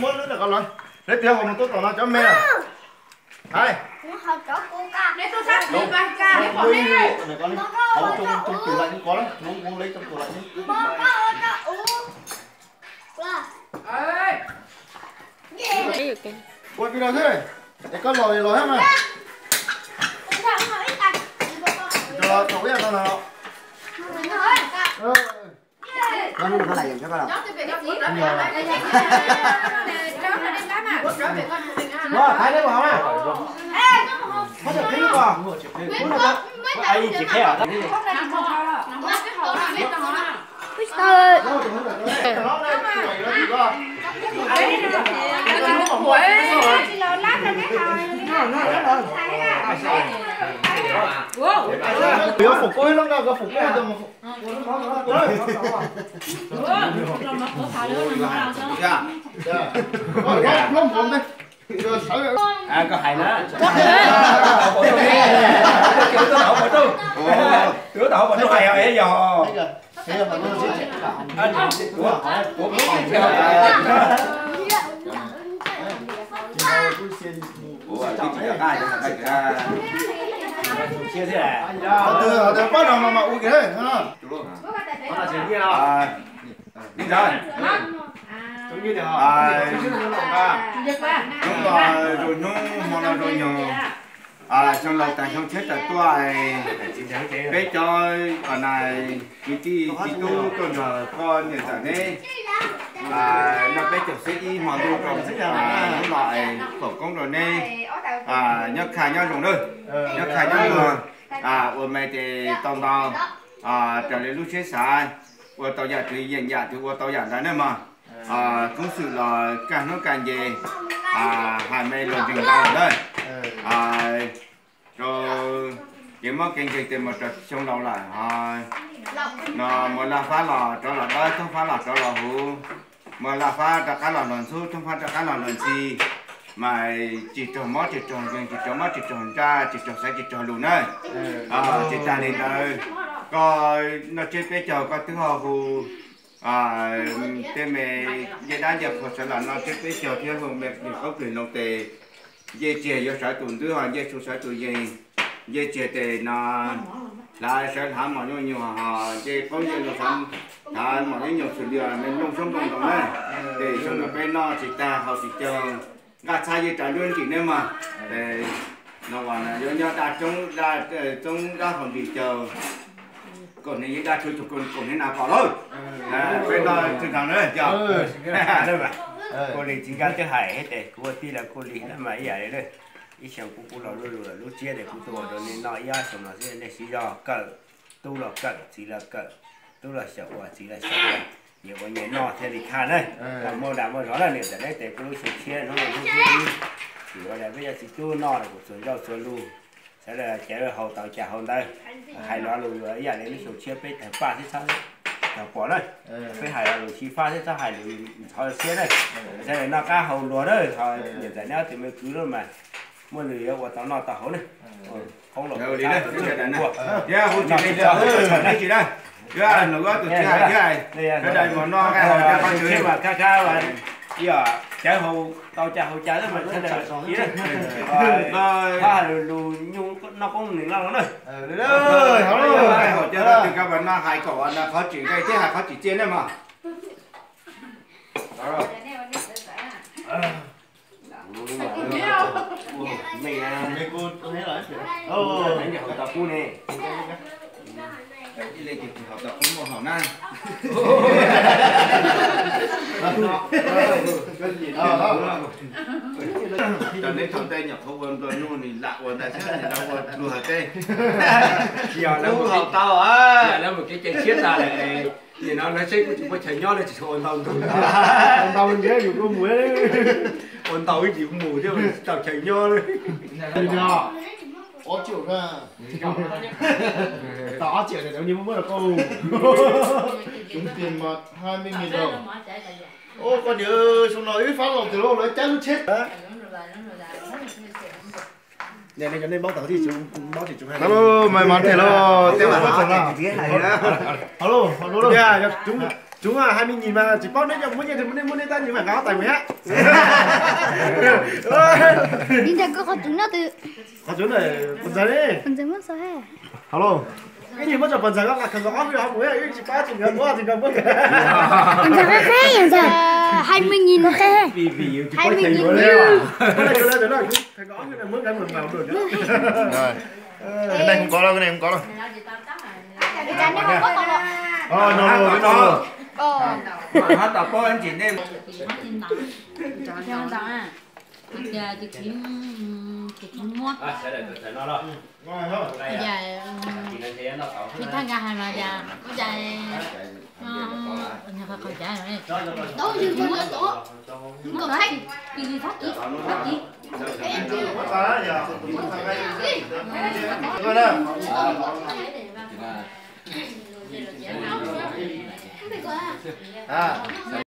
Muab lub ntawm ko los, lawv tias hos mus tuaj tom no cov me. Hais. Hauv tsoo tsoo tus lais yeej kov lawm, lub ua leb tsoo tus lais yeej. Ua pis los xwb, es koj los los thiab mas. Los thaum ib yam no na. Yuav foom kub ib lub no, koj foom kub. Koj hais na. Tus tom hauv paus roob hais yog. Pab no mas ua kiag. Hnub no zoo hnub, hmo no zoo nyoog, xyoo laus tag xyoo tshiab tawm tuaj, peb cov kwv tij txiv tub tuaj nrog koj niam ntxawm neb noj peb caug xwb ib hmo ntuj rau hnub no, foom koob rau neb nyob khaj nyob zoo nawb, nyob khaj nyob luag, ua me ces tau ntau, raws li lub siab xav, ua tau yam twg yeem yam twg ua tau yam ntawd nawb mog. Koob xwm los kaj hnub kaj nce, hais me luag ntseeg ntau lawm. Rau kev mob kev nkeeg tes mus rau xyoo laus lawm, no mus laj fab los rov los dawb, thoob fab los rov los huv, mus laj fab rov qab los luag ntxhub, thoob fab rov qab los luag ntxhi, mas tsis raug mob tsis raug nkeeg, tsis raug mob tsis raug ntsaj, tsis raug xaiv tsis raug lus na. Tsis tas li ntawd, koj noj tsiab peb caug koj twb ho hu tej me ncej dab ncej qhua sawv los noj tsiab peb caug thiab hu me plig qoob plig loo tes ncej tsiag yuav sawv tus ntwb ho ncej su sawv tus yees, ncej tsiag tes no hlav sawv hlav mos nyuj nyuag ho ncej qoob ncej loo hlav mos nyuj nyuag xws li me nplooj xyoob nplooj ntoo na. Ces xyoo no peb noj tsis tag haus tsis caug, nqaj txhab yeej raws nruab nrim nej mog. No uas yuav nyob daj roob, txoob dab haus nrim caug, kaum hniav yeej daj roob, kaum hniav nas pom lauj. Peb noj tsis tau na cov. Kuv li txiv Nkaj twb hais thiab ces kuv ua tij los kuv li na mas ib yam li ib xyoos kuv kuj los luj lus lub tsiab ces kuv tuaj ua rau nej noj ib ob xyoos no xwb, nej siv zog kawm, tub los kawm, txiv los kawm, tub los xyaum ua, txiv los xyaum ua, nyias ua nyias noj thiaj li khaj na. Muaj dag muaj zog na, niam ntxawm neb tes kuj lub xyoo tshiab hnub no hnub thib ib, tsis ua li peb cov txiv tub noj los kuj txuas ncauj txuas lug, sawv daws cawv haus tau cas haus ntawd. Hais lo lus ib yam li lub xyoo tshiab peb tawg paj thiab txhob tawg pom na. Peb hais lo lus xyiv fab thiab txhob hais lus ntxhov siab na. Sawv daws noj qab haus luag na, ho niam ntxawm neb ob tug me kwv lub mas muaj nws yuav ua tau noj tau haus na. Qoob los thiab hu tsis tsis na, yuav nws ob tug tsis hais thiab, sawv daws mus noj qab haus thiab qhov tswv mas khab khab, cawv haus tau cas haus cas mas sawv daws ib, hais lus nyuj noj qoob nws loj no na. Qab haus cas twg kab pas no hais kom qhov tsis nqe thiab hais qhov tsis txiaj na mas. Cov neb thaum ntej nyuam qhuav ua nplua nuj ni lam ua ntawd xwb, nim no ua pluag teb. Tsis yog lawv mus kev cai tshiab tas lawm, nim no lawv seb kuj tsis muaj chaw nyob, lawv tsis tshua ua ntau ntug. Ua ntau ntawd yus kuj mus, ua ntau ib yus mus thiab tsis tau chaw nyob. Ob triệu na. Tao ob triệu thì tao như mới là cô. Chúng tiền mà hai mươi nghìn đồng. Ô, con nhớ xuống nói với Pháp lòng từ lâu nói chắc nó chết. Giờ này cho nên bác tao thì chúng, bác thì chúng hay. Alo, mày mắn thế lo, tao mà bác tao là. Alo, alo. Dạ, chúng Chúng à, hai mươi nghìn mà chỉ có nếp cho mỗi người thì nếp mua nếp ta như vậy ngáo tay mày á. Đi theo cơ qhov txwv no từ. Qhov txwv này, phần giờ đi. Phần giờ mất rồi ha. Alo. Cái gì mất rồi phần giờ các bạn cần có ốc không? Ui, chỉ có chỉ cần mua thì cần mua. Phần giờ cái khác giờ. Hai mươi nghìn ok. Hai mươi nghìn như. Cái này cái này cái này. Rồi. Cái này không có đâu, cái này không có đâu. Cái này không có đâu. Ờ. Mà hết tao có anh chị nên. Cho tao à. Kìa, chị Kim, chị Kim mua. Giờ, chị Thanh ra hàng là giờ, có giờ, ờ, nhà khẩu khẩu giá rồi. Tao dừng cho nó tổ. Không có khách, chị gì thắt chị, thắt chị. À.